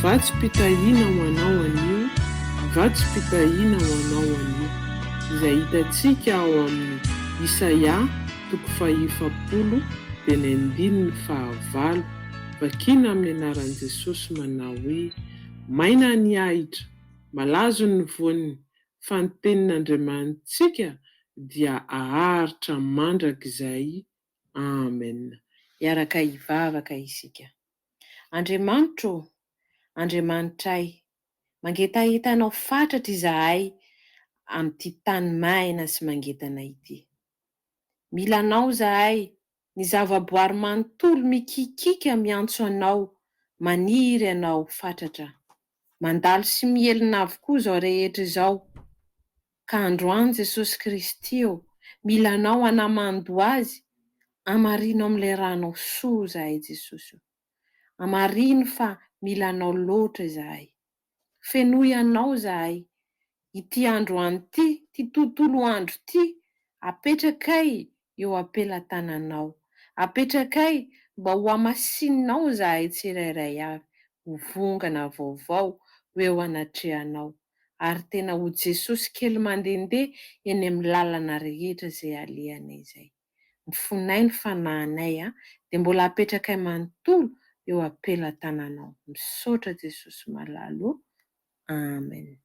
Vatsim-pitahiana ho anao anio, vatsim-pitahiana ho anao anio, izay hitantsika ao amin'ny Isaia toko fahefapolo dia ny andininy fahavalo, vakiana amin'ny anaran'i Jesosy manao hoe, Maina ny ahitra, malazo ny voany, fa ny tenin'Andriamanitsika dia haharitra mandrakizay. Amen. Hiaraka hivavaka isika. Andriamanitro ô, Andriamanitray, mangetaheta Anao fatratra izahay amin'ity tany maina sy mangetana ity. Mila Anao izahay, ny zavaboary manontolo mikikiaka miantso Anao, maniry Anao fatratra. Mandalo sy mihelina avokoa izao rehetra izao. Ka androany Jesosy Kristy ô, mila Anao hanamando azy, hamarino amin'ilay ranao soa izahay Jesosy ô. Hamarino fa mila Anao loatra izahay. Fenoy Anao izahay. Ity androany ity, ity tontolo andro ity, apetrakay eo am-pelatananao. Apetrakay mba ho hamasininao izahay tsirairay avy, ho vongana vaovao ho eo anatrehanao, ary tena ho Jesosy kely mandehandeha eny amin'ny lalana rehetra izay alehanay izay. Ny fonay, ny fanahinay dia mbola apetrakay manontolo eo am-pelatananao. Misaotra Jesosy malala o. Amen.